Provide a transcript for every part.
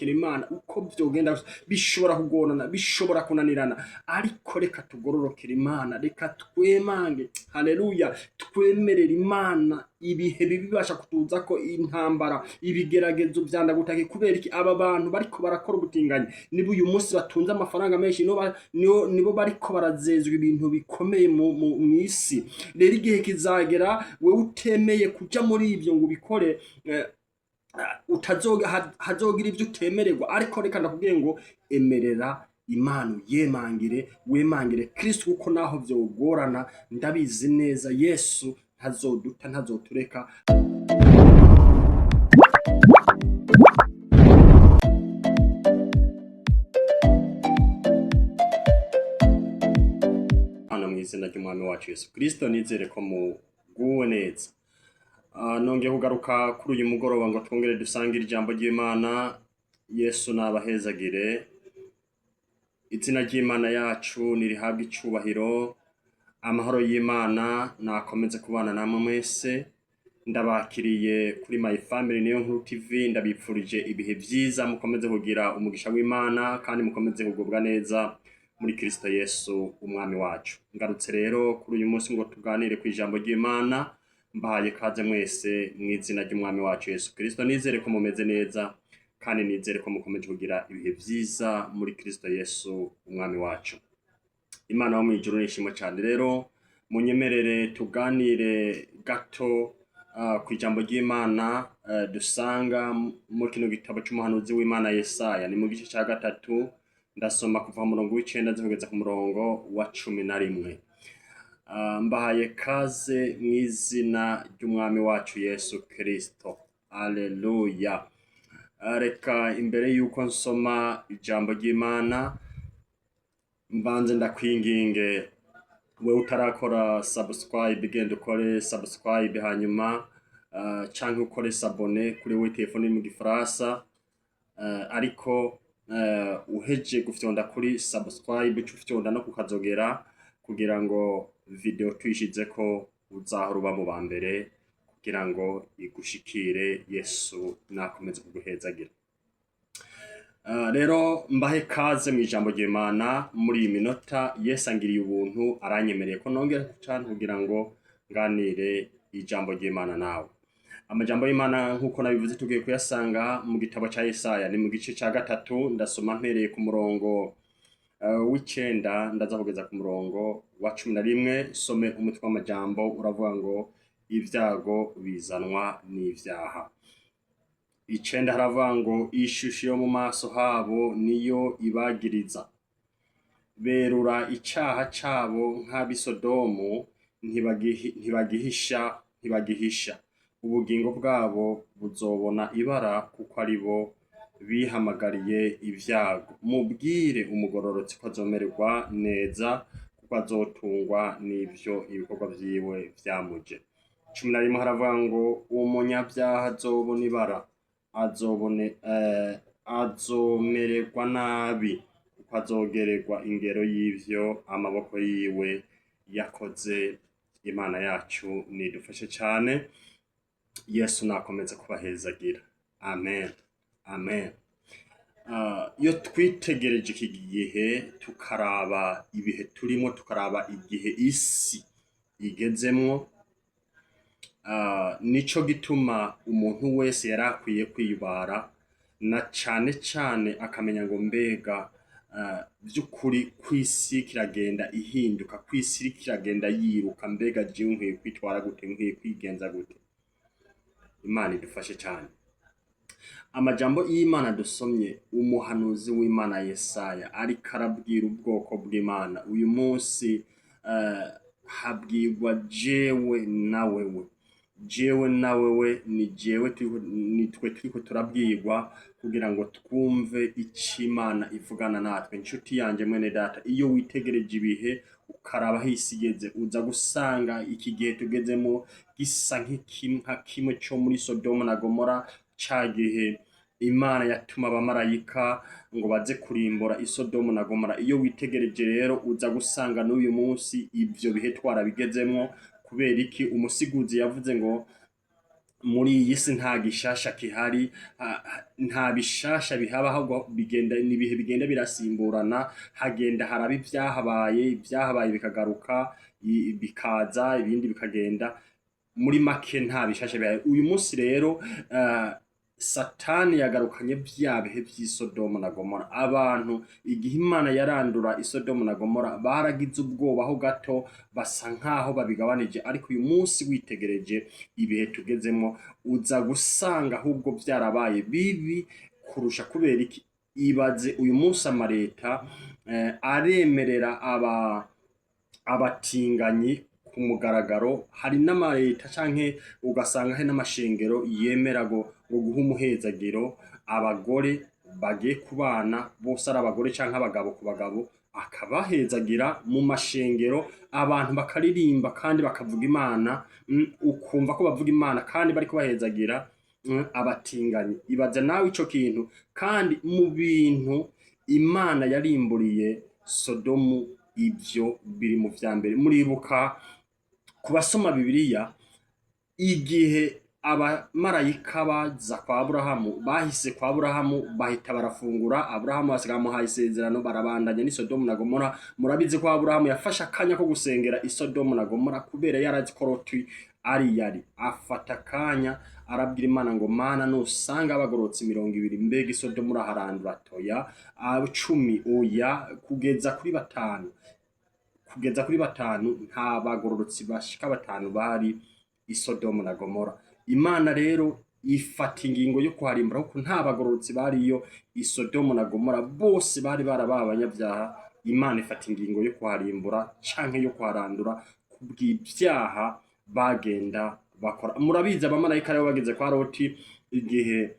Imana uko vyogenda kose, bishobora kugorana, bishobora kunanirana, ariko reka tugororokere Imana, reka twemange, haleluya, twemerera Imana ibihe bibi bibasha kutuzako, intambara, ibigeragezo vyandagutake. Kubera iki? Aba bantu bariko barakora ubutinganyi nibo uyu munsi batunze amafaranga menshi, nibo bariko barazezwa ibintu bikomeye mw'isi. Rero igihe kizagera wewe utemeye kuja muri ivyo ngo ubikore, hazogira ibyo utemererwa. Ariko reka ndakubwiye ngo emerera Imana, uyemangire, wemangire Kristo, kuko naho vyogorana ndabizi neza Yesu ntazoduta, ntazotureka. Hano mu izina ry'Umwami wacu Yesu Kristo, nizere ko muguwe neza. Nongeye kugaruka kuri uyu mugoroba ngo twongere dusangire ijambo ry'Imana. Yesu nabahezagire. Izina ry'Imana yacu nirihabwe icubahiro. Amahoro y'Imana nakomeze kubana namwe mwese. Ndabakiriye kuri My Family Niyo Nkuru TV, ndabipfurije ibihe vyiza, mukomeze kugira umugisha w'Imana kandi mukomeze kugubwa neza muri Kristo Yesu Umwami wacu. Ngarutse rero kuri uyu munsi ngo tuganire ku ijambo ry'Imana. Mbahaye kaze mwese mu izina ry'Umwami wacu Yesu Kristo. Nizere ko mumeze neza kandi nizere ko mukomeje kugira ibihe vyiza muri Kristo Yesu Umwami wacu. Imana wo mw'ijuru nishimwe cyane. Rero munyemerere tuganire gato ku ijambo ry'Imana dusanga muri kino gitabo c'umuhanuzi w'Imana Yesaya. Ni mu gice ca 3, ndasoma kuva ku murongo w'icenda kugeza ku murongo wa 11. Mbahaye kaze mu izina ry'Umwami wacu Yesu Kristo. Aleluya. Reka imbere yuko nsoma ijambo ry'Imana mbanze ndakwinginge, wewe utarakora subscribe, genda ukore subscribe, hanyuma canke ukore s'abonner kuri we telefone iri mu gifaransa. Ariko uheje gufyonda kuri subscribe, uca ufyonda no kukazogera kugira ngo video tuyishizeko uzahora uba mu ba mbere kugira ngo igushikire. Yesu nakomeze kuguhezagira. Rero mbahe kaze mu ijambo ry'Imana muri iyi minota. Yesu angiriye ubuntu, aranyemereye ko nongera cane kugira ngo nganire ijambo ry'Imana nawe. Amajambo y'Imana nk'uko nabivuze tugiye kuyasanga mu gitabo ca Yesaya, ni mu gice ca 3, ndasoma mpereye ku murongo w'icenda ndaza kugeza ku murongo wa 11. Some umutwe w'amajambo uravuga ngo ibyago bizanwa n'ivyaha. 9 haravuga ngo ishusho yo mu maso habo niyo ibagiriza, berura icaha cabo nk'abisodomu, ntibagihisha. Ubugingo bwabo buzobona ibara, kuko ari bo bihamagariye ibyago. Mubwire umugororotsi ko azomererwa neza, kuko azotungwa n'ivyo ibikorwa vyiwe vyamuje. 11 haravuga ngo umunyabyaha azobona ibara, azomererwa nabi, kuko azogererwa ingero y'ivyo amaboko yiwe yakoze. Imana yacu nidufashe cane. Yesu nakomeze kubahezagira. Amen, amen. Iyo twitegereje iki gihe, tukaraba ibihe turimo, tukaraba igihe isi igezemwo, nico gituma umuntu wese yari akwiye kwibara na cane cane akamenya ngo mbega vy'ukuri kw'isi kiragenda ihinduka, kw'isi kiragenda yiruka, mbega jewe nkwiye kwitwara gute, nkwiye kwigenza gute? Imana idufashe cane. Amajambo y'Imana dusomye, umuhanuzi w'Imana Yesaya ariko arabwira ubwoko bw'Imana. Uyu munsi habwirwa jewe na wewe, jewe na wewe, ni jewe ni twe turiko turabwirwa kugira ngo twumve ico Imana ivugana natwe. Inshuti yanje, mwene data, iyo witegereje ibihe ukaraba aho isi igeze, uza gusanga iki gihe tugezemo gisa nka kimwe co muri Sodoma na Gomora, ca gihe Imana yatuma abamarayika ngo baze kurimbura Isodomu na Gomora. Iyo witegereje rero uza gusanga n'uyu munsi ivyo bihe twarabigezemwo. Kubera iki? Umusiguzi yavuze ngo Muri iyi si nta gishasha kihari, nta bishasha bihaba, ahubwo bigenda n'ibihe bigenda birasimburana. Hagenda haraba ibyahabaye, ibyahabaye bikagaruka, bikaza ibindi bikagenda. Muri make nta bishasha bihari. Uyu munsi rero Satani yagarukanye vya bihe vy'i Sodomu na Gomora. Abantu igihe Imana yarandura i Sodomu na Gomora baragize ubwoba ho gato, basa nkaho babigabanije. Ariko uyu munsi witegereje ibihe tugezemo, uza gusanga ahubwo vyarabaye bibi kurusha. Kubera iki? Ibaze uyu munsi amareta aremerera abatinganyi ku mugaragaro. Hari n'amareta canke ugasanga hari n'amashengero yemera ngo guha umuhezagiro abagore bagiye kubana bose, ari abagore canke abagabo ku bagabo, akabahezagira mu mashengero, abantu bakaririmba kandi bakavuga Imana, ukumva ko bavuga Imana kandi bariko bahezagira abatinganyi. Ibaza nawe ico kintu. Kandi mu bintu Imana yarimburiye Sodomu, ivyo biri mu vya mbere. Muribuka, ku basoma Bibiliya, igihe abamarayika baza kwa Aburahamu, bahise kwa Aburahamu bahita barafungura, Aburahamu basiga amuhaye isezerano, barabandanya n'i Sodomu na Gomora. Murabizi ko Aburahamu yafashe akanya ko gusengera i Sodomu na Gomora, kubera yarazi ko Loti ari yari. Afata akanya arabwira Imana ngo: "Mana, nusanga abagororotse 20, mbega i Sodomu uraharandura?" Toya. 10? Oya. Kugeza kuri batanu, kugeza kuri batanu. Nta bagororotsi bashika batanu bari i Sodomu na Gomora. Imana rero ifata ingingo yo kuharimbura kuko nta bagororotsi bariyo i Sodomu na Gomora, bose bari barabaye abanyabyaha. Imana ifata ingingo yo kuharimbura canke yo kuharandura kubw'ibyaha bagenda bakora. Murabizi, abamarayika rero bageze kwa Loti, igihe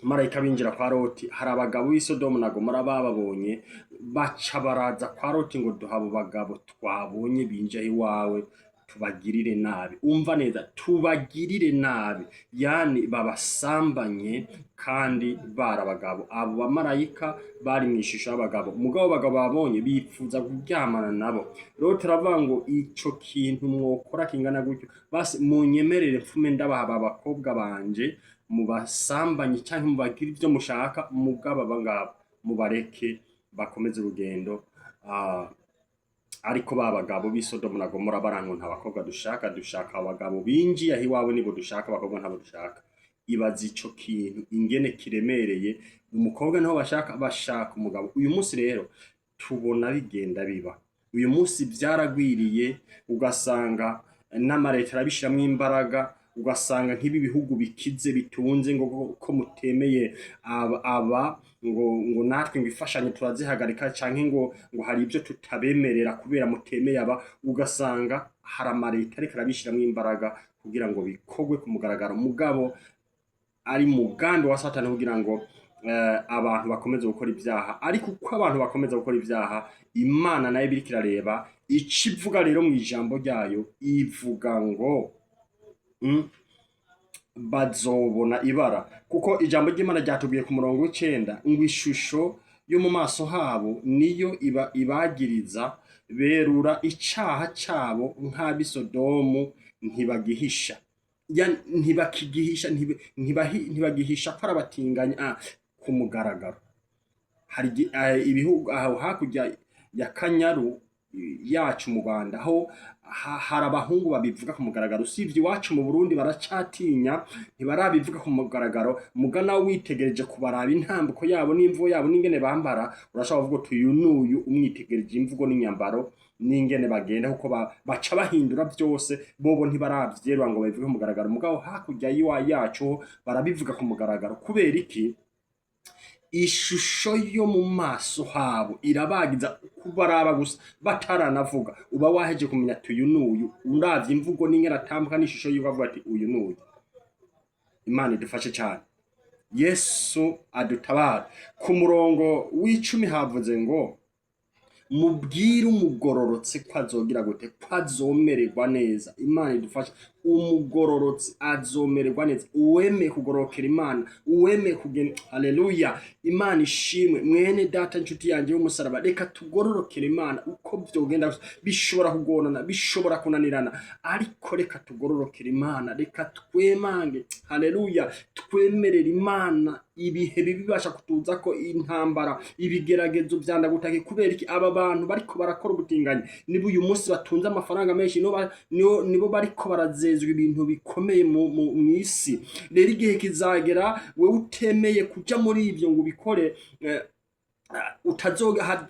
marayika binjira kwa Loti, hari abagabo b'i Sodomu na Gomora bababonye, baca baraza kwa Loti ngo: "Duha abo bagabo twabonye binjiye iwawe tubagirire nabi." Umva neza, tubagirire nabi, yani babasambanye, kandi bari abagabo. Abo bamarayika bari mu ishusho y'abagabo, mugabo abagabo babonye bipfuza kuryamana nabo. Rero turavuga ngo ico kintu mwokora kingana gutyo, basi munyemerere mfume ndabaha aba bakobwa banje mubasambanye canke mubagire ivyo mushaka, mugabo aba ngaba mubareke bakomeze urugendo. Ariko ba bagabo b'i Sodomu na Gomora barango: "Nta bakobwa dushaka, dushaka abagabo binjiye aho iwawe nibo dushaka, abakobwa ntabo dushaka." Ibaza ico kintu ingene kiremereye. Umukobwa niho bashaka, bashaka umugabo. Uyu munsi rero tubona bigenda biba. Uyu munsi vyaragwiriye, ugasanga n'amareta arabishiramwo imbaraga, ugasanga nk'ibi bihugu bikize bitunze ngo ko mutemeye aba ngo natwe ngo ifashanyo turazihagarika, canke ngo hari ibyo tutabemerera kubera mutemeye aba. Ugasanga hari amareta ariko arabishiramwo imbaraga kugira ngo bikorwe ku mugaragaro, mugabo ari mugambi wa Satani kugira ngo abantu bakomeze gukora ibyaha. Ariko uko abantu bakomeza gukora ibyaha, Imana nayo ibiriko irareba. Ico ivuga rero mu ijambo ryayo, ivuga ngo bazobona ibara, kuko ijambo ry'Imana ryatubwiye ku murongo w'icenda ngo ishusho yo mu maso habo niyo iba ibagiriza, berura icaha cabo nk'ab'i Sodomu, ntibagihisha. Ntibakigihisha, ntibagihisha ko ari abatinganyi ku mugaragaro. Hari ibihugu aho hakurya ya Kanyaru yacu mu Rwanda, aho hari abahungu babivuga ku mugaragaro. Usibye iwacu mu Burundi baracatinya, ntibarabivuga ku mugaragaro. Mugana witegereje kubaraba intambuko yabo n'imvugo yabo n'ingene bambara, urashobora kuvuga uti uyu n'uyu, umwitegereje imvugo n'inyambaro n'ingene bagenda, kuko baca bahindura byose. Bobo ntibaravyerura ngo babivuge ku mugaragaro, mugabo hakurya y'iwa yacu ho barabivuga ku mugaragaro. Kubera iki? Ishusho yo mu maso habo irabagiza. Kubaraba gusa bataranavuga, uba waheje kumenya ati uyu n'uyu. Uravye imvugo n'ingene atambuka n'ishusho yiwe, avuga ati uyu n'uyu. Imana idufashe cyane, Yesu adutabare. Ku murongo w'10 havuze ngo: "Mubwire umugororotse ko azogira gute? Ko azomererwa neza." Imana idufashe. Umugororotsi azomererwa neza. Uwemeye kugororokera Imana, uwemeye kugenda, haleluya, Imana ishimwe. Mwene data, inshuti yanjye y'umusaraba, reka tugororokere Imana uko vyogenda kose. Bishobora kugorana, bishobora kunanirana, ariko reka tugororokere Imana, reka twemange, haleluya, twemerere Imana. Ibihe bibi bibasha kutuza ko intambara, ibigeragezo vyandagutake. Kubera iki? Aba bantu bariko barakora ubutinganyi nibo uyu munsi batunze amafaranga menshi, nibo bariko barazezwa ibintu bikomeye mw'isi. Rero igihe kizagera wewe utemeye kuja muri ivyo ngo ubikore,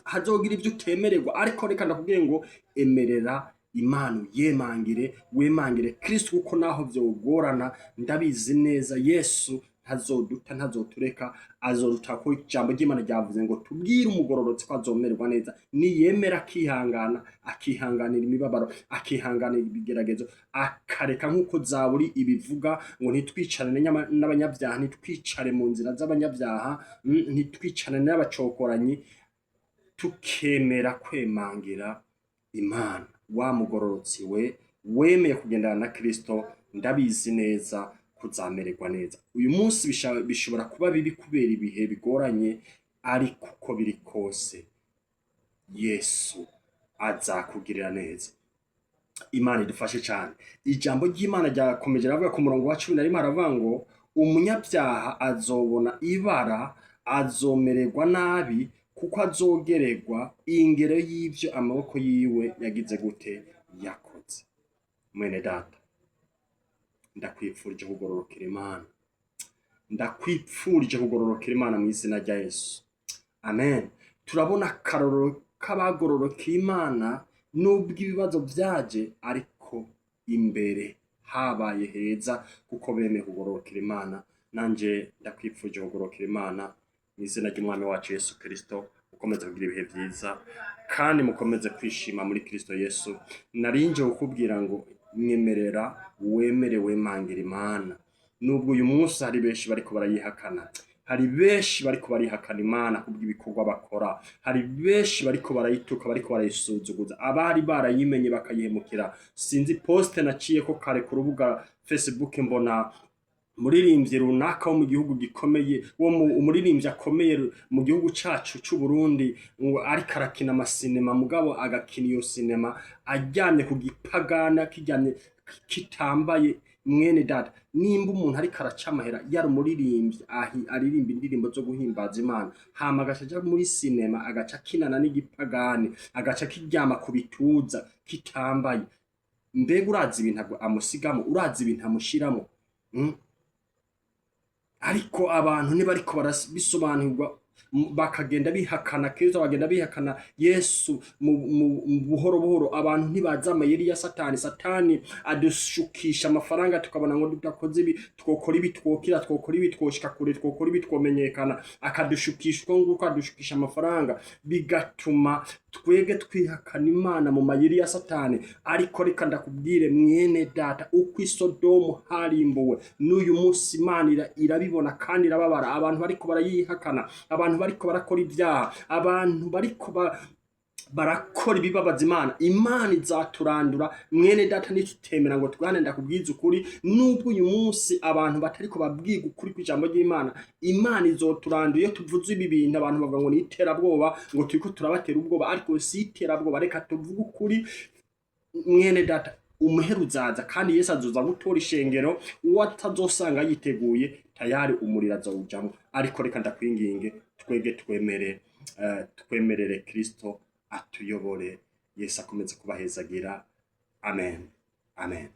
hazogira ibyo utemererwa. Ariko reka ndakubwiye ngo emerera Imana, uyemangire, wemangire Kristo, kuko naho vyogorana ndabizi neza Yesu ntazoduta, ntazotureka, azoduta, ko ijambo ry'Imana ryavuze ngo tubwire umugororotsi ko azomererwa neza niyemera akihangana, akihanganira imibabaro, akihanganira ibigeragezo, akareka nk'uko Zaburi ibivuga ngo ntitwicarane n'abanyabyaha, ntitwicare mu nzira z'abanyabyaha, ntitwicarane n'abacokoranyi, tukemera kwemangira Imana. Wa mugororotsi we wemeye kugendana na Kristo, ndabizi neza kuzamererwa neza. Uyu munsi bishobora kuba bibi kubera ibihe bigoranye, ariko uko biri kose Yesu azakugirira neza. Imana idufashe cyane. Ijambo ry'Imana ryakomeje ravuga ku murongo wa 11, haravuga ngo umunyabyaha azobona ibara, azomererwa nabi, kuko azogererwa ingero y'ibyo amaboko yiwe yagize gute? Yakoze. Mwene data, ndakwipfurije kugororokera Imana, ndakwipfurije kugororokera Imana mu izina rya Yesu, amen. Turabona akarorero k'abagororokeye Imana nubwo ibibazo byaje, ariko imbere habaye heza kuko bemeye kugororokera Imana. Nanje ndakwipfurije kugororokera Imana mu izina ry'Umwami wacu Yesu Kristo. Mukomeze kugira ibihe byiza kandi mukomeze kwishima muri Kristo Yesu. Narinje kukubwira ngo mwemerera, wemere, wemangira Imana, nubwo uyu munsi hari benshi bariko barayihakana. Hari benshi bariko barihakana Imana kubw'ibikorwa bakora, hari benshi bariko barayituka, bariko barayisuzuguza, abari barayimenye bakayihemukira. Sinzi poste naciye ko kare ku rubuga Facebook, mbona umuririmbyi runaka wo mu gihugu gikomeye, wo mu umuririmbyi akomeye mu gihugu cacu c'u Burundi, ngo ariko arakina amasinema, mugabo agakina iyo sinema aryamye ku gipagana kiryamye kitambaye. Mwene data, nimba umuntu ariko araca amahera yari umuririmbyi aririmba indirimbo zo guhimbaza Imana, hama agaca aja muri sinema, agaca akinana n'igipagani, agaca kiryama ku bituza kitambaye, mbega urazi ibintu amusigamo? Urazi ibintu amushiramo? Ariko abantu ntibariko barabisobanurwa, bakagenda bihakana Kristo, bagenda bihakana Yesu mu buhoro buhoro. Abantu ntibazi amayeri ya Satani. Satani adushukisha amafaranga, tukabona ngo tudakoze ibi, twokora ibi, twokira, twokora ibi, twoshika kure, twokora ibi, twomenyekana. Akadushukisha uko nguko, adushukisha amafaranga, bigatuma twege twihakana Imana mu mayeri ya Satani. Ariko reka ndakubwire mwene data, uko i Sodomu harimbuwe, n'uyu munsi Imana irabibona kandi irababara. Abantu bariko barayihakana, abantu bariko barakora ibyaha, abantu bariko barakora ibibabaza Imana, Imana izaturandura mwene data nitutemera ngo tugane. Ndakubwiza ukuri, nubwo uyu munsi abantu batariko babwiga ukuri kw'ijambo ry'Imana, Imana izoturandura. Iyo tuvuze ibi bintu abantu bavuga ngo ni iterabwoba, ngo turiko turabatera ubwoba, ariko si iterabwoba. Reka tuvuge ukuri mwene data, umuheru uzaza kandi Yesu azoza gutora ishengero. Uwo atazosanga yiteguye tayari umuriro azawujamwo. Ariko reka ndakwinginge, twege twemere, twemerere Kristo atuyobore. Yesu akomeze kubahezagira, amen, amen.